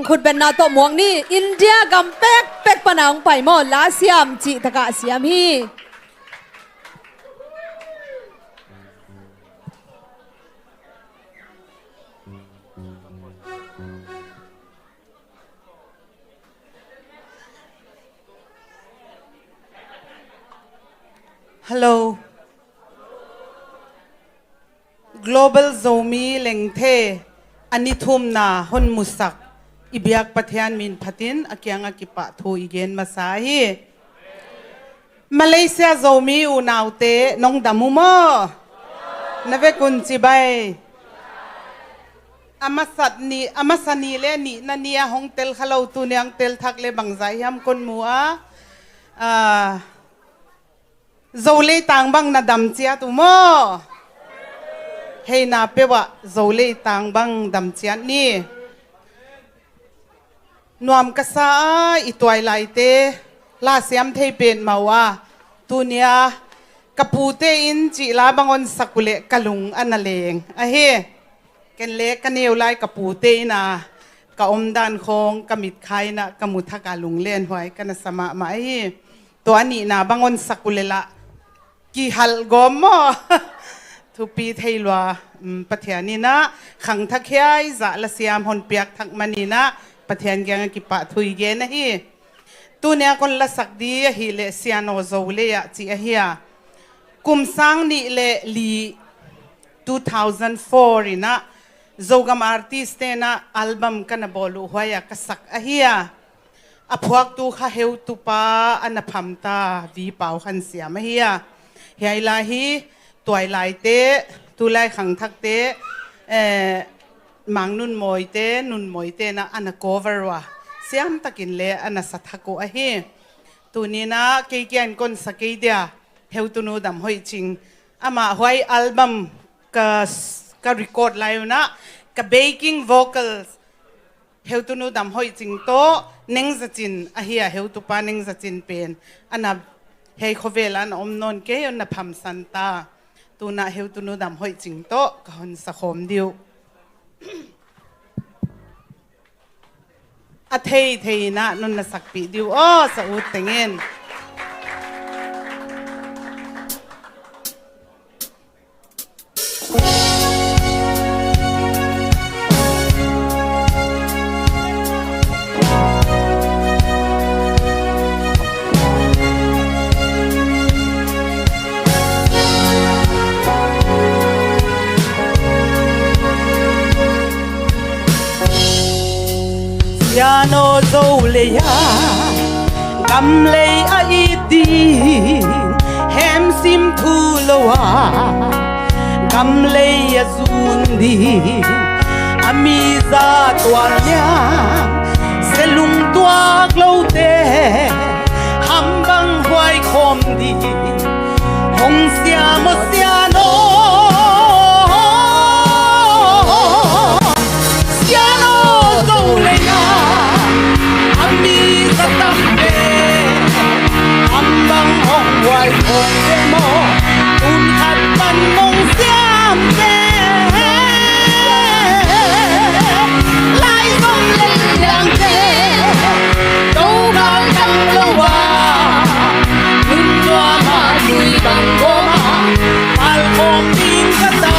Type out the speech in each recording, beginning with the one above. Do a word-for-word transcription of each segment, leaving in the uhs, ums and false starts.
Khutbetna tawh muak ni. India gam pekpek pana hong pai maw, la siam cih takah siam hi. Hello. Global Zomi Lengthe a ni thumna hon musak i biak Pathian min phatin a kiangah kipahthu i gen masa hi. Malaysia Zomi unaute nong dam uh maw? Na vekun cibai. A masa ni, a masa ni le nihna ni a hong tel kha lo, tuni a hong tel thak le bangzah hiam kon mu a. Ah, Zo leitang bang na dam ciat uh maw? Heina peuh ah Zo leitang bang dam ciat ni. Nuam ka sa a, i tuailaite la siam thei pet mah uh a, tuni a ka pute in cih la bang hon sak uh leh ka lung a na leng ahi. Ken le ka neu lai ka pute in a ka omdan khawng ka mitkha in a ka mu thak a lunglenhuai ka na sa mahmah ahi. Tua a nihna bang hon sak uh leh lah kihalh gawm maw? Thupi thei lua. Um, Pathian in a khangthak hiai zah la siam hon piak thak man in a Pathian kiangah kipahthu i gen ahi. Tuni a kon lasak di ahih leh Sian Aw Zo Lei ah cih ahi a. Kum sang nih le li, two thousand four in a Zogam artist te'n a album ka na bawl uh huai a ka sak ahi a. A phuaktu kha heutupa a na phamta, V Pau Khan Siam ahi a. Hiai la hi tuailaite, tulai khangthakte, eh, Mang Nun Mawite, Nun Mawite'n a a na cover uh a, siam takin le a na sa thak uh ahi. Tuni in a kei kia in kon sa kei dia, Heutunu Dam Hoih Cing. Amah huai album ka, ka record lai un a ka backing vocals Heutunu Dam Hoih Cing tawh Neng Za Cin ahi a, heutupa Neng Za Cin pen a na hiai khovel a na om nawn kei un, na phamsan ta. Tuni a Heutunu Dam Hoih Cing tawh ka hon sa khawm di uh. A theithei in a non na sakpih di uh aw, sa ut teng in. Sian Aw Zo Lei a gam lei a it ding, hem sim thu lo a gam lei a zun ding, a mi za tual niam, se lung tuak lote, ham bang huai khawm ding, hong siam aw Sian Aw. Sian Aw Zo Lei a, a mi za tamte, ham bang hong huai khawm te maw, tun khat pan hong siam te. Lai zom lei liangte, to gal dang lo a, nun tua mah lui bang gawm a, pal khawm ding ka ta,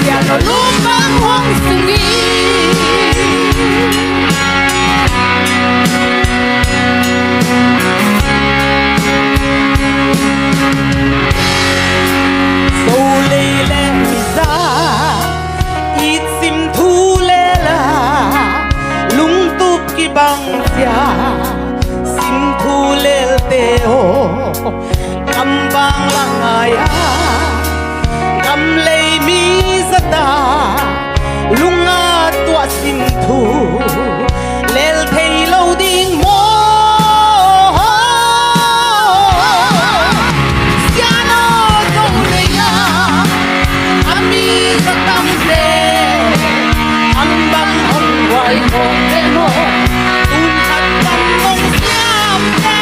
Sian Aw lum bang huang sung in. Zo lei le mi za, it sim thu le la, lungtup kibang cia, sim thu lelte aw, kam bang la ngai a, kam lei mi zata, lung a tuah sim thu lel thei lo ding maw? Sian Aw Zo Lei a, a mi za tamte, ham bang hong huai khawm te maw, tun khat pan hong siam te.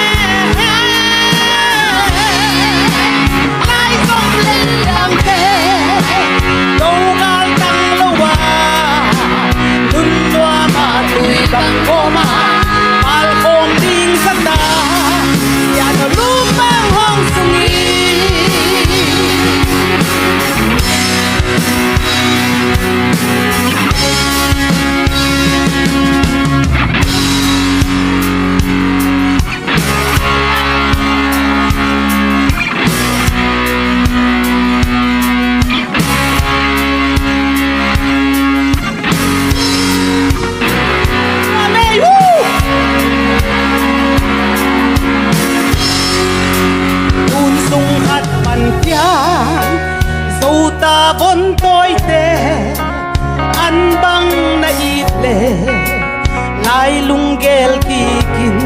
Ai lunggel kikin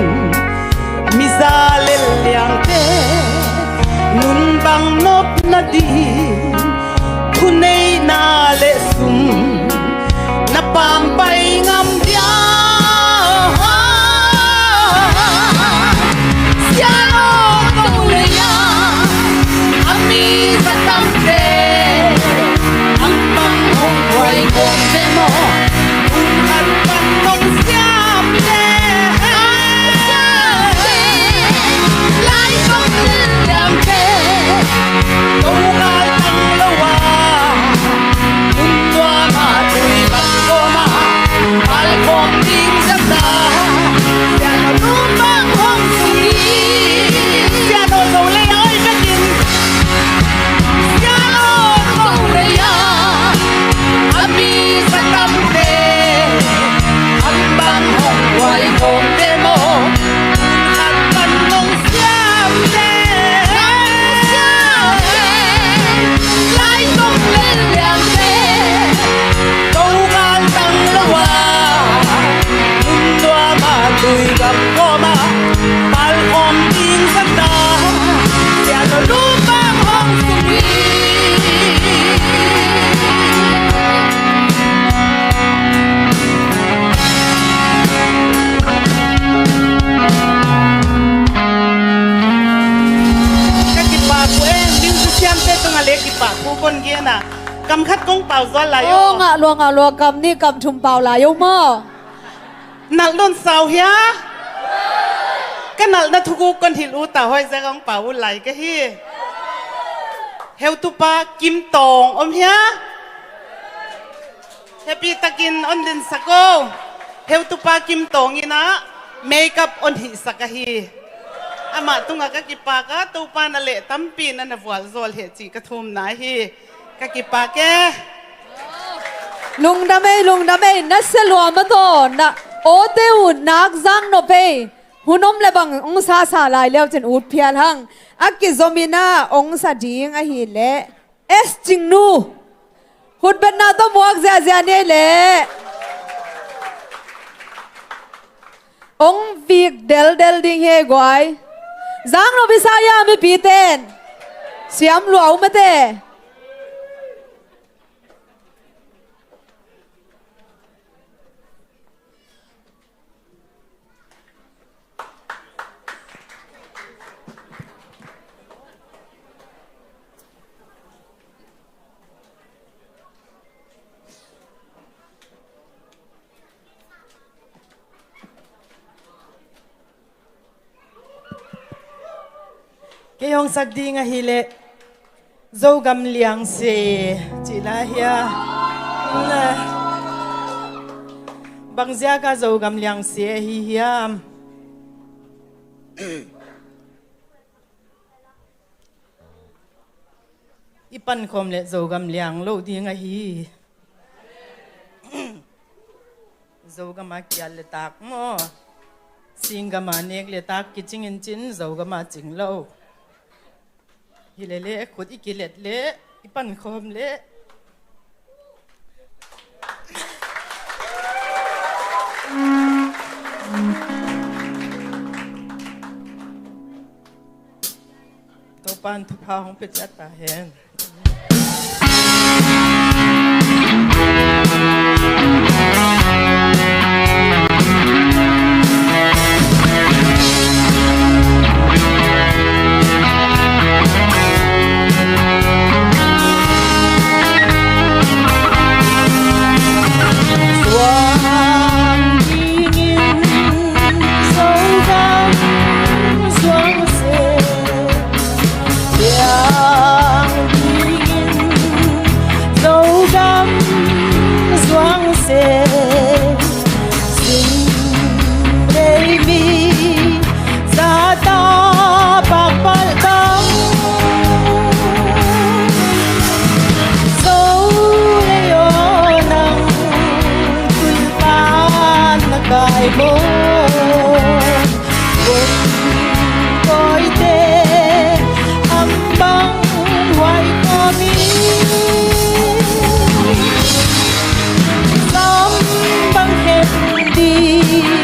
miza lel liangte nunbang nop nading thuneihna le sum na pampai ngam dia. Sian aw ko lei a a mi zatamte, ang bang hong huai kong te maw? Khat pan nong siam le lai kong lel liangte, ko gal tang lo a hun nuam a tui bang kawm a pal kawm ding zat a. Sian aw lum bang hong sung hi. Sian aw Zo lei a oi ka kin. Sian aw Zo lei a a mi zatamte, ang bang hong huai kawm te maw? Khat pan nong siam le lai kong lel liangte, ko gal tang lo a hun nuam a tui gam kawm a pal kawm ding zat a. Sian aw lum bang hong sung hi. Ka kipak uh e, musician te tungah le kipak uh kon gen a. Kam khat kong pau zual lai aw. Aw, ngah lua, ngah lua, kam nih kam thum pau lai aw maw? Nalh nawn sau hia? Ka nalhna thuguk kon hilh uh ta, hoih zek hong pau uh lai ka hi. Heutupa Kim Tawng om hia? Happy takin on dinsak aw. Heutupa Kim Tawng in ah makeup on hihsak ahi. Amah tungah ka kipak a, Topa na leh tampi na na vualzawl heh cih ka thumna hi. Ka kipak e. Lungdam ei, lungdam ei, na sia lua mataw, na awte uh nak zang nop ei. Hun om le bang ong sasa lai leu cin ut phial hang. A kizom in ah ong sa ding ahih leh S Cingnu. Khutbetna tawh muak ziahziah ni ei leh. Ong vik deldel ding hi ei guai. Zang nop i sa hia mipite'n? Siam lua uh mate. Kei hong sak ding ahih leh Zogam Liangse cih lai hia. Bang ziak a Zogam Liangse ahi hiam? I pankhawm leh Zogam liang lo ding ahi. Zogam a kial le tak maw, singgam a nek le tak kicing in cin Zogam a cing lo. Hi lele khut i kilet leh i pankhawm leh. Topa'n thupha hong pia ciat ta hen. Suang dingin Zogam suang seh. Siang dingin Zogam suang seh. Sing lei mi zahtak pakpalh bang Zo lei aw nang tun pan na kai maw? Kum kawite am bang huai kawm in, sam bang hem ding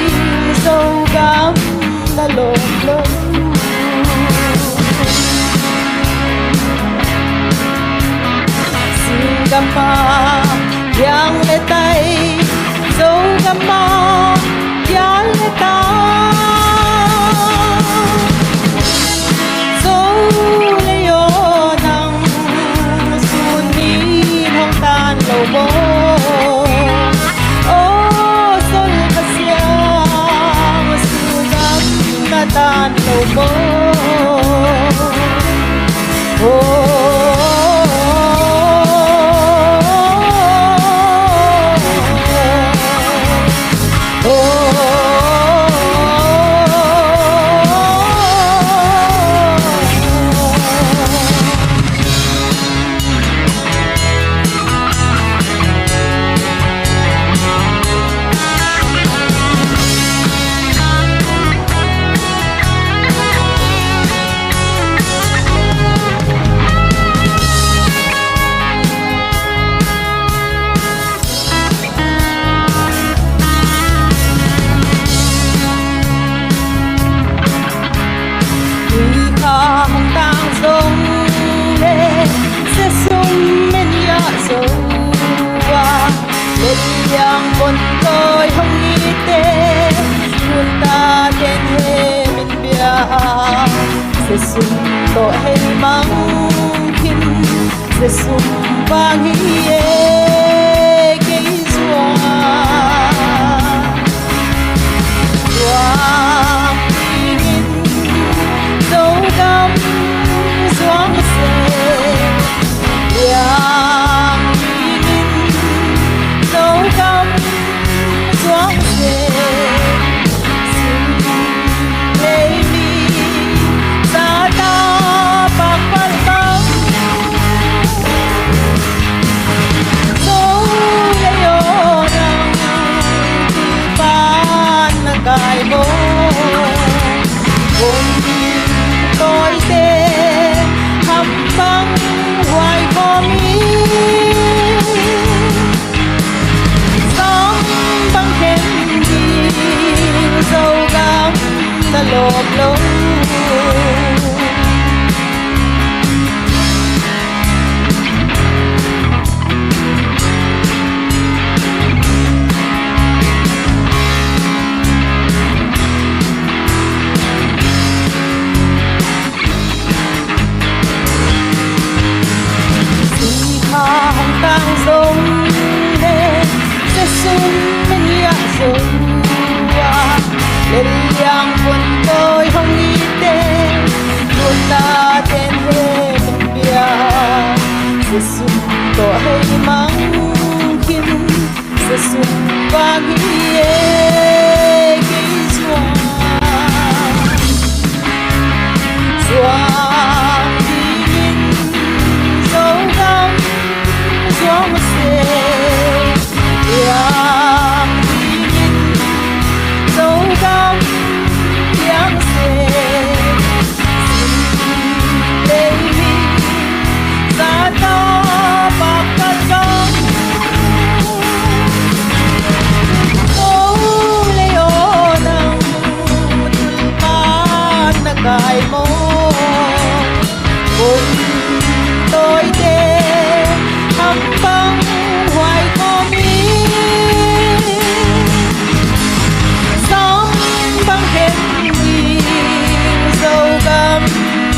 Sum tawh hei mang khin, Sia Sum vang hi e kei zua. Zuang dingin Zogam zuang se, liang dingin Zogam zuang se. Sim lei mi zata pakpal bang, Zo lei aw nang tulpan na kai maw? Kong tawite hampang huai khawm hi. Sam bang khen ding Zogam na lawm lo. Sum kha hong tang zong le, Sia Sum mania zong a, lel liang puan tawi hong ite, tuanna ten he hong pia. Sia Sum tawh hei mang khin, Sia Sum vang hi e kei zua. Zuang dingin Zogam zuang se, liang dingin Zogam liang se. Sim lei mi zata pakpal bang, Zo lei aw nang tulpan na kai maw? Kong tawite hampang huai khawm hi. Sam bang khen ding Zogam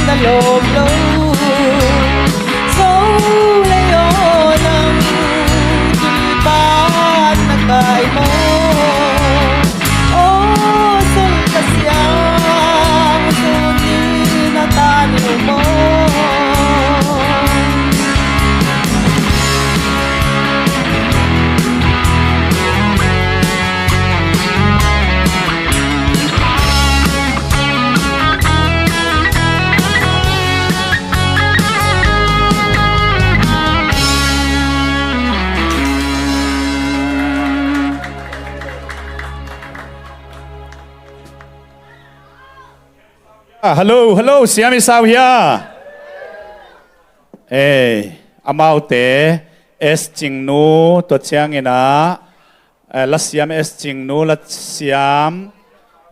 na lawm lo. Zo lei aw nang tulpan na kai maw? Aw Sia Siam, Zo ni na ta ni maw? Ah, hello, hello, Siam i sau hia? Eh, amaute, S Cingnu, tua ciangin ah, eh, Lasiam S Cingnu, Lasiam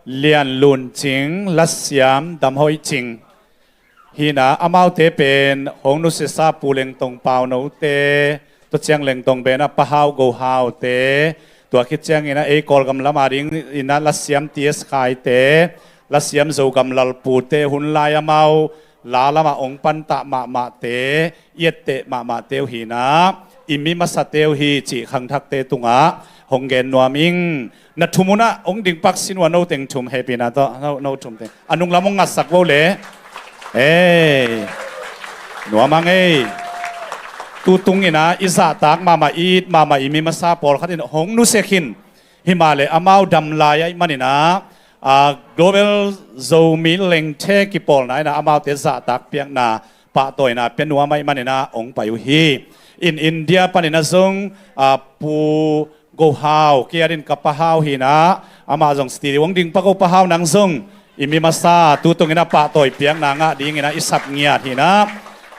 Lian Lun Cing, Lasiam Dam Hoih Cing. Hi-in ah amaute pen hong nusiasa Pu Lengtong Pau Note, tua ciang Lengtong pen ah Pa Hau Go Haute, tua khit ciangin ah ei Kawlgam lamah dingin ah Lasiam T S Khaite, Lasiam Zogam Lalpute, hun lai amau la lamah hong pantah mahmahte, i etteh mahmahte uh hi-in ah, i mi masate uh hi cih khangthakte tungah hong gen nuam ing. Na thum un ah hong dingpak sin uh a, no teng thum, hehpihna tawh, no, no thum teng. A nunglam hong ngatsak vo le. Ei, nuam ang ei. Tutung in ah i zahtak mahmah, i it mahmah i mi masa pawlkhat in hong nusia khin. Himahleh amau dam lai ahih manin ah, a, Global Zomi Lengthe kipawlna in ah amaute zahtak piakna, pahtawina pia nuam ahih manin ah hong pai uh hi. In India panin ah zong, a, Pu Go Hau, kei adingin ka Pa Hau hi-in ah, amah zong studio hong dingpak o. Pa Hau, nang zong i mi masa, tutung in ah pahtawi piakna ngah dingin ah i sap ngiat hi-in ah,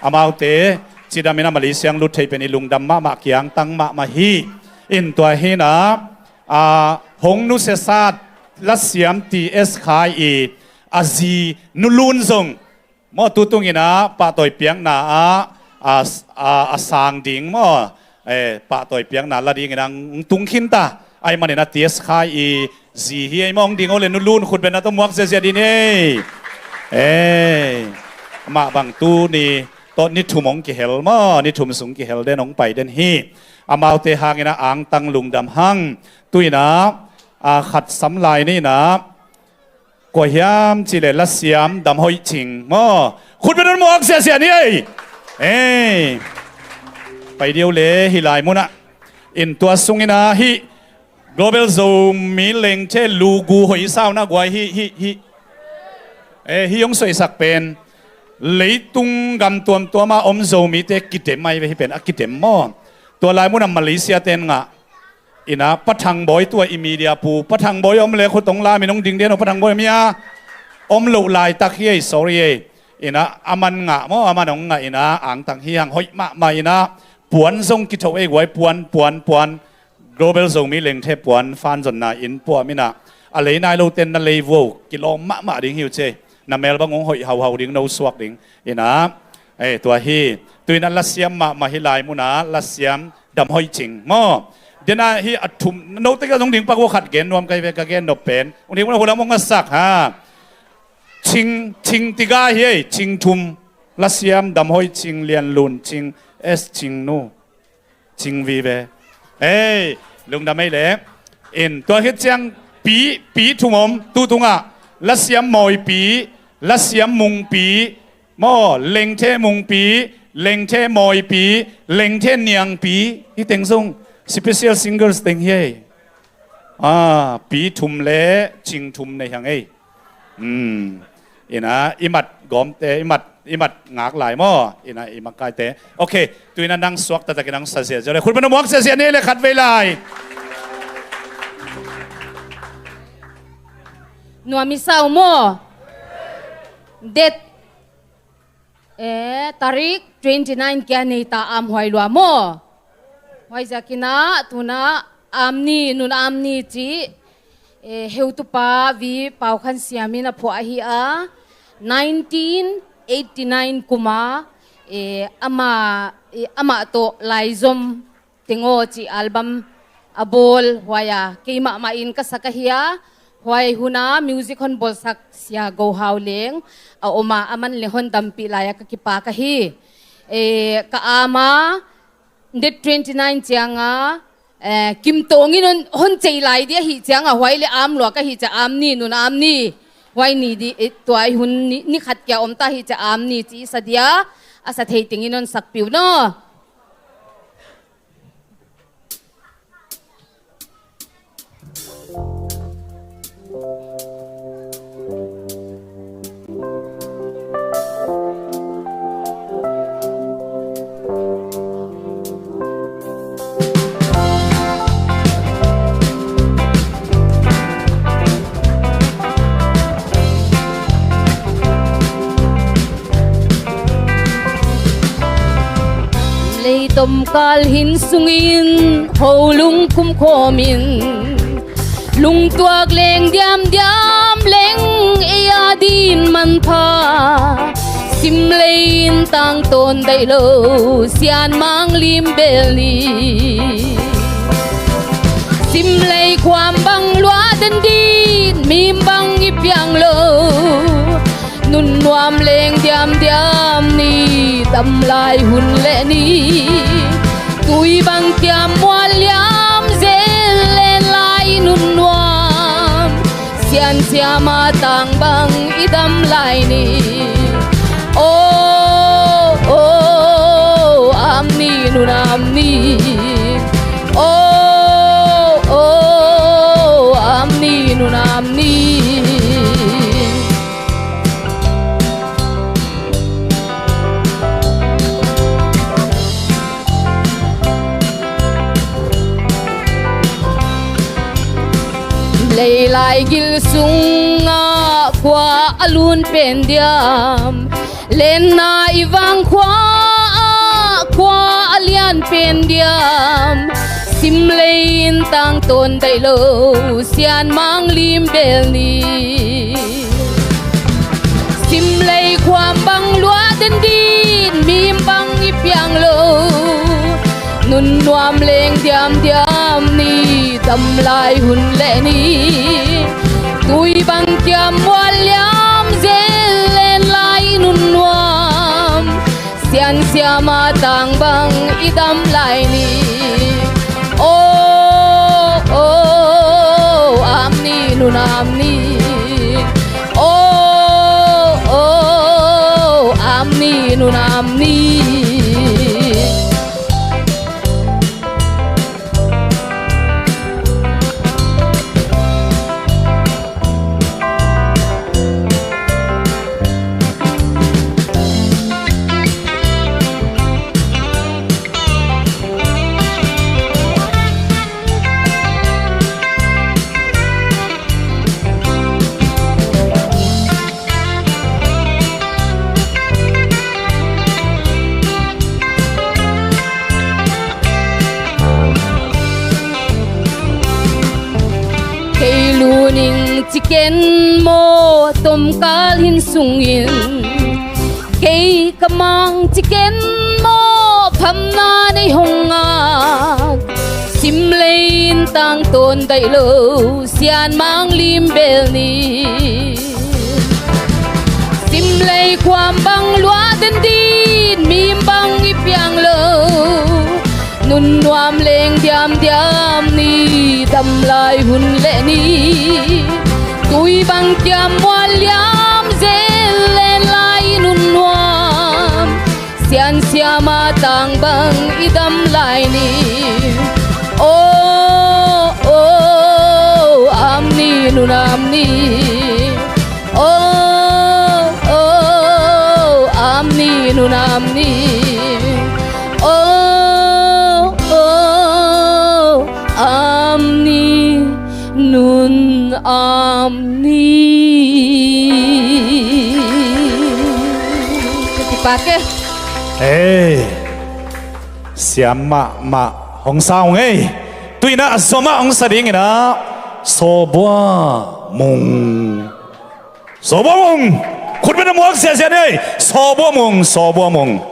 amaute cidam in ah Malaysia hong lut thei pen i lungdam mahmah, kiangtang mahmah hi. In tua hi-in ah, a, hong nusiasa Lasiam T S Khai i a zi Nu Lun zong maw, tutung in ah pahtawi piakna ah, a, a, a sang ding maw, eh, pahtawi piakna la dingin ah hong tung khin ta. Ahih manin ah T S Khai i zi hi ei maw, hong ding o le, Nu Lun, khut bengna tawh muak ziahziah dih ni ei. Ei, amah bang tuni tawh ni thum hong kihel maw, ni thum sung kihel den, hong pai den hi. Amaute hangin a angtang lungdam hang. Tu-in ah, a khat sam lai ni-in ah, kua hiam cih leh lasiam Dam Hoih Cing maw. Khut beng un muak siasia ni ei. Ei, pai dih o le hih lai munah. In tua sungin ah hih Global Zomi Lengthe lugu hoih i sa un ah guai hih, hih, hih. Eh, hih hong suaisak pen leitung gam tuamtuam ah om Zomite kidem ahi ve, hih pen a kidem maw. Tua lai munah Malaysia-te in ngah. In ah Pa Thang Bawi, tua i media pu Pa Thang Bawi om le khut hong lam in, hong ding den o, Pa Thang Bawi om hia? Om loh laitak hi ei, sorry ei. In ah aman ngah maw, aman hong ngah in ah angtang hi hang, hoih mahmah in ah puan zong kithoh ei guai, puan, puan, puan. Global Zomi Lengthe puan fan zonna in puam in ah, a lei nai lote in na lei vuo, kilawm mahmah ding hi uh ci ei. Na mel bang hong hoih hauhau ding, no suak ding. In ah, eh, tua hi. Tu-in ah lasiam mahmah hih lai munah lasiam Dam Hoih Cing maw. Den ah hih a thum, note ka zong ding pak uh, khat gen nuam ka hi ve, ka gen nop pen. Ung ding munah hulam hong ngasak ha. Cing, Cing tiga hi ei, Cing thum. Lasiam Dam Hoih Cing, Lian Lun Cing, S Cing Nu. Cing vive. Ei, lungdam ei le. In, tua khit ciang Pi, Pi thum om, tu tungah. Lasiam Mawi Pi, lasiam Mung Pi, maw, Lengthe Mung Pi, Lengthe Mawi Pi, Lengthe Niang Pi. Hih teng zong special singers teng hi ei. Ah, Pi thum le Cing thum nei hang ei. Hmm. In ah, i mat gawmte, i mat, i mat ngak lai maw. In ah, i makaite. Ok, tu-in ah nang suak taktakin nang sa ziahziah le. Khut beng un muak ziahziah ni le khat vei lai. Nuam i sa uh maw. Date, eh, tarik twenty nine kia nei ta am huai lua maw. Huaiziakin ah, tu-in ah am ni, nun am ni cih, eh, heutupa V Pau Khan Siam in a phuah ahi a, nineteen eighty nine kum a, eh, amah, eh, amah tawh Laizom Teng Aw cih album a bawl, huai a kei mahmah in ka sak ahi a, huai hun a music hon bawlsak Sia Go Hau leng a om a, aman leng hon dampih lai a ka kipak ahi. Eh, ka am a, date twenty nine ciang a, eh, Kim Tawng in hon, hon ceih lai ding ahih ciang a, huai le am lua ka hih ciang, am ni, nun am ni. Huai ni ding, eh, tua i hun ni, ni khat kia om ta ahih ciang am ni ci i sa ding a, a sa thei teng in hon sakpih un aw. Leitom kal hin sungin ho lung kumkhawmin, lungtuak leng diamdiam leng ei a din manpha. Simlei in tangtawn daih lo, Sianmang lim bel ni. Simlei khuam bang luah den din, mim bang i piang lo. Nunnuam leng diamdiam ni, damlai hun leh ni. Tui bang kiam mual liam zel, len lai nunnuam. Siansiam a tang bang i damlai ni. Oh, oh, am ni, nun am ni. Oh, oh, am ni, nun am ni. Leilai gil sungah kua a lun pen diam? Lenna i vang khua ah kua a lian pen diam? Simlei in tangtawn daih lo, Sianmang lim bel ni. Simlei khuam bang luah den din, mim bang i piang lo. Nunnuam leng diamdiam ni, damlai hun leh ni. Tui bang kiam mual liam zel, Ama tang bang i dam lai ni. Oh, oh, am ni, nun am ni. Oh, oh, am ni, nun am ni. Kei lu ning ci ken maw, tomkal hin sungin. Kei ka mang ci ken maw, phamna nei hong ngak. Simlei in tangtawn daih lo, sian mang lim bel ni. Simlei khuam bang luah den din, mim bang i piang lo. Nun nuam leng diamdiam ni, dam lai hun leh ni. Tui bang kiam mual liam zel, len lai i nun nuam. Siansiam a tang bang i dam lai ni. Oh, oh, am ni, nun am ni. Oh, oh, am ni, nun am ni. Oh, oh, am ni, nun am ni. Kipak e. Hei, siam mahmah hong sa ung ei. Tu-in ah zom ah hong sa dingin ah Sawbua Mung. Sawbua Mung, khutbetna muak siasia ni ei. Sawbua Mung, Sawbua Mung.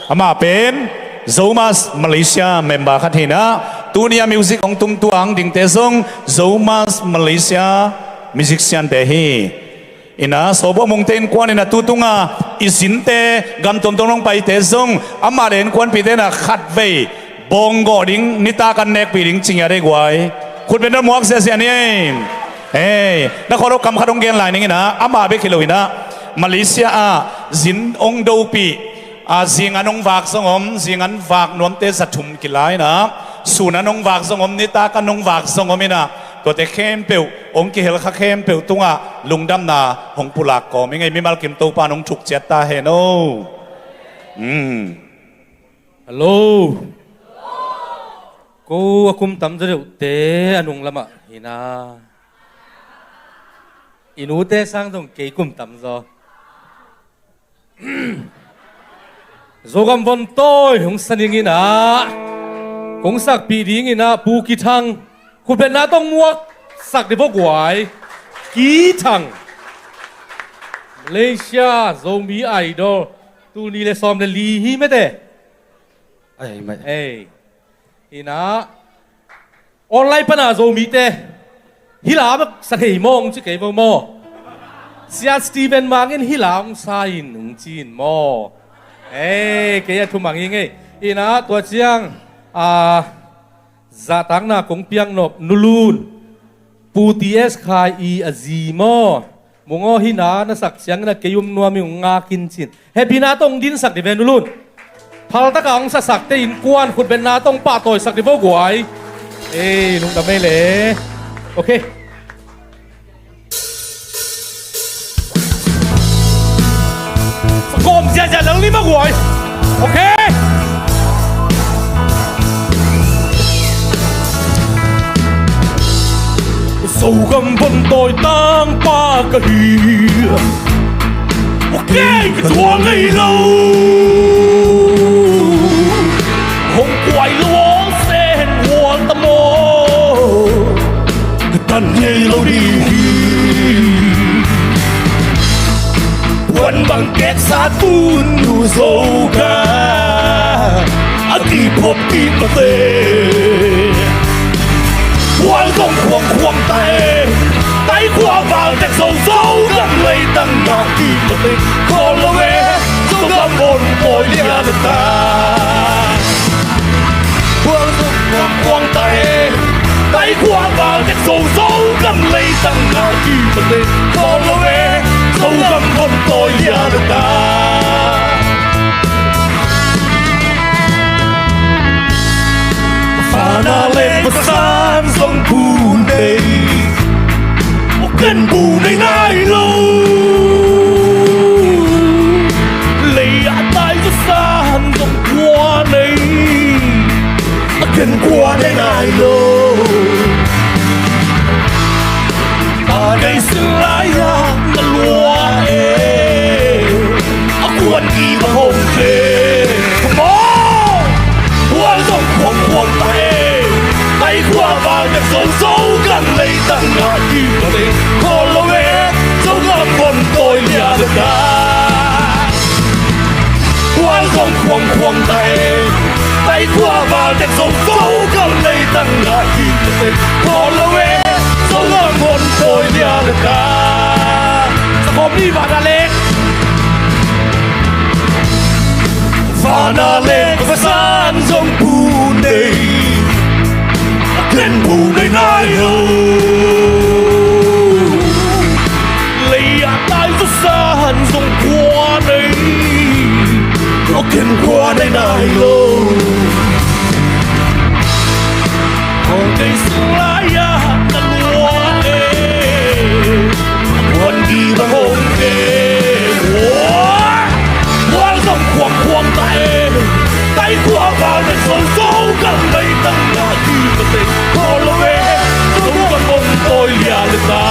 Amah pen Zomus Malaysia member khat hi-in ah, tuni a music hong tungtuang dingte zong Zomus Malaysia musician-te hi. In ah Sawbua Mungte innkuan in ah tu tung a i zinte, gam tuamtuam hong paite zong, amah le innkuanpihte in ah khatvei bawng gawh ding, nitak an nekpih ding ci ngiat ei guai. Khutbetna muak siasia ni ei. Hei, na khawng lo kam khat hong gen lai ning in ah, amah bek hi lo in ah, Malaysia ah zin hong dopih, a, zing an hong vak zong om, zing an vak nuamte za thum kila in ah, sun an hong vak zong om, nitak an hong vak zong om in ah, tuate khempeuh hong kihel kha khempeuh tungah lungdamna hong pulak kawm ing ei. Mimal kim Topa in hong thuk ciat ta hen aw. Hmm. Hello. Ko a kum tam zaw deuhte a nung lamah hi-in ah, i nute sang zong kei kum tam zaw. Zogam vontawi hong sa ning in ah, kong sakpih dingin ah Pu Ki Thang, khutbetna tawh muak sak dih vo guai. Ki Thang, Malaysia Zomi Idol, tul nih le sawm le li hi mete. Ai, mai. Ei. In ah, online pan a Zomite hih la bek sa thei maw, hong ci kei vo maw. Sia Steven Mang in hih la hong sa in, hong ci in maw. Ei, kei a thumang hi ing ei. In ah, tua ciang, a, zahtakna kong piak nop Nu Lun, Pu T S Khai i a zi maw. Mung aw, hih na na sak ciangin ah kei um nuam ing, hong ngak in ci-in. Hehpihna tawh hong dinsak dih ve Nu Lun. Phaltak a hong sasakte innkuan khutbetna tawh hong pahtawisak dih vo guai. Ei, lungdam ei le. Ok. Kawm ziahziah lel ni mah guai. Ok. Zogam vontawi tangpa ka hi. Ok, ka thuak ngei lo. Hong kuai lo aw, sen hual ta maw. Ka tan ngei lo ding hi. Puan bang keksa tun nu Zoga a kiphop kik mate. Puan kong khuang khuang ta e. Tai khua val tek zo Zogam leitang na kik mate. Khawl lo e. Zogam vontawi lian ta. Khawl lo e, Zogam hon tawi lian a ta. Fana le pasan zong bu nei, ken bu nei nai lo. Lei a tai zaw san zong kua nei, a ken kua nei nai lo. A nei sin lai-a na lua e, a kuan ki bang hong ke. Maw, bual zong khuang khuang ta e, tai khua val nek zo zo gam lei tang na ki ta e. Khawl lo e, Zogam hon tawi lian a ta. Bual zong khuang khuang ta e, tai khua val tek zo zo gam lei tang na hi ta e. Khawl lo e, Zogam hon tawi lian a ta. Sa khawm ni vana lek. Vana lek pasan zong bu nei, a ken bu nei nai lo. Lei a tai zaw san zong kua nei, a ken kua nei nai lo. Kong kei sung lai-a na lua e, a kuan ki bang hong ke. Bual zong khuang khuang ta e, tai khua val nek zo zo gam lei tang na ki ta e. Khawl lo e, Zogam hon tawi lian a ta.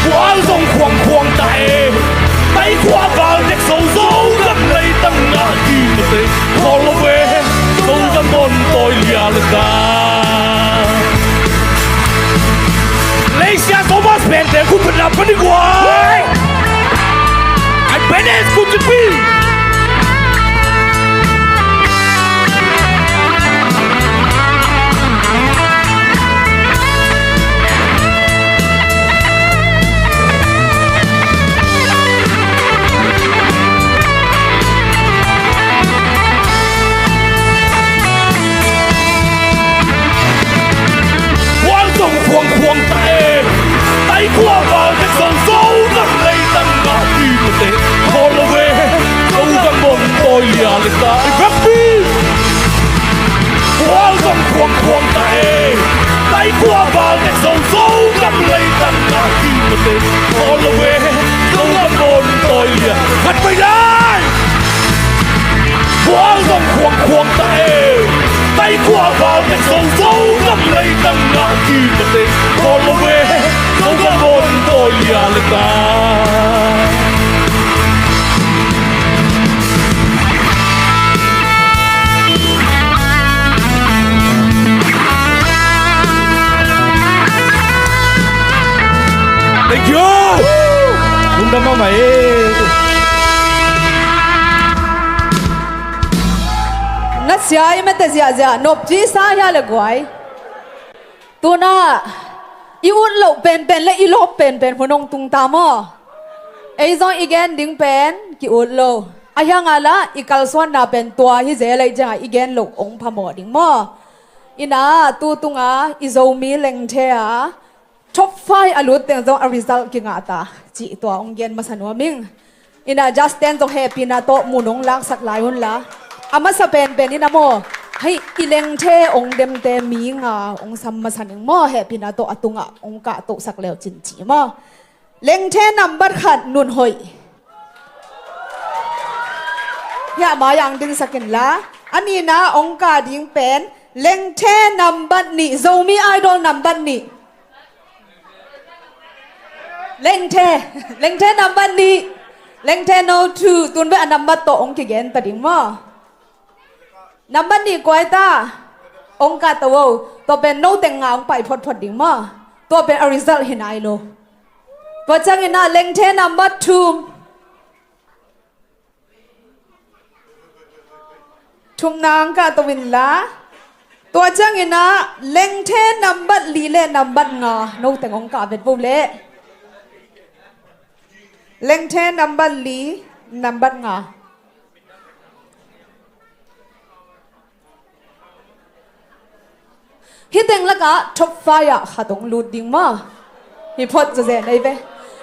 Bual zong khuang khuang ta e, tai khua val nek zo zo gam lei tang na ki ta e. Khawl lo e, Zogam hon tawi lian a ta. Malaysia Thomas Bente kumpet na panik wai. Ai Bente kumpet pi. Bual zong khuang khuang ta e, tai khua val tek zo zo gam lei tang na ki ta e. Khawl lo e, Zogam hon tawi lian a ta. Rugby. Bual zong khuang khuang ta e, tai khua val tek zo zo gam lei tang na ki ta e. Khawl lo e, Zogam hon tawi lian. Khat pai lai. Bual zong khuang khuang ta e, tai khua val tek zo zo gam lei tang na ki ta e. Khawl lo e, Zogam hon tawi lian a ta. Thank you. Lungdam mahmah e. Na sia i mete ziahziah nopci sa hia le guai. Tuna i ut loh penpen le i lawp penpen hun hong tung ta maw? Ei zong i gen ding pen ki ut lo. A hiang a la i kalsuanna pen tua hi zel ei cianga i gen loh hong phamawh ding maw? Ina tu tunga i Zomi lengthe a top five a lut teng zong a result kingah ta cih tua hong gen masa nuam ing. Ina Justin zong hehpihna tawh mun hong laksak lai unla, a masa penpen ina maw, hei i lengthe hong demte mi nga hong sam masa ning maw, hehpihna tawh a tungah hong kahtohsak leu cin ci maw. Lengthe nambat khat Nun Hoih. Hiah mai-ah hong dingsak inla, a nihna hong kah ding pen lengthe nambat nih, Zomi Idol nambat nih. Lengthe, lengthe nambat nih. Lengthe no two, tun beh a nambat tawh hong kigen ta ding maw? Nambat nih kua hi ta? Hong kah ta o. Tua pen no teng nga hong pai photphot ding maw? Tua pen a result hi nai lo. Tua ciangin ah lengthe nambat thum. Thumna hong kahto inla. Tua ciangin ah lengthe nambat li le nambat nga no teng hong kah vet vo leh. Lengthe nambat li, nambat nga. Hih teng lakah top five ah khat hong lut ding maw? Hi phot zawzen ei ve.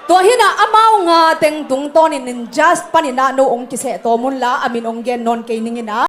Tua hinah amau nga teng tungtawnin in just paninah no ong kiseh tawm unla a min ong gen nawn kei ninginah.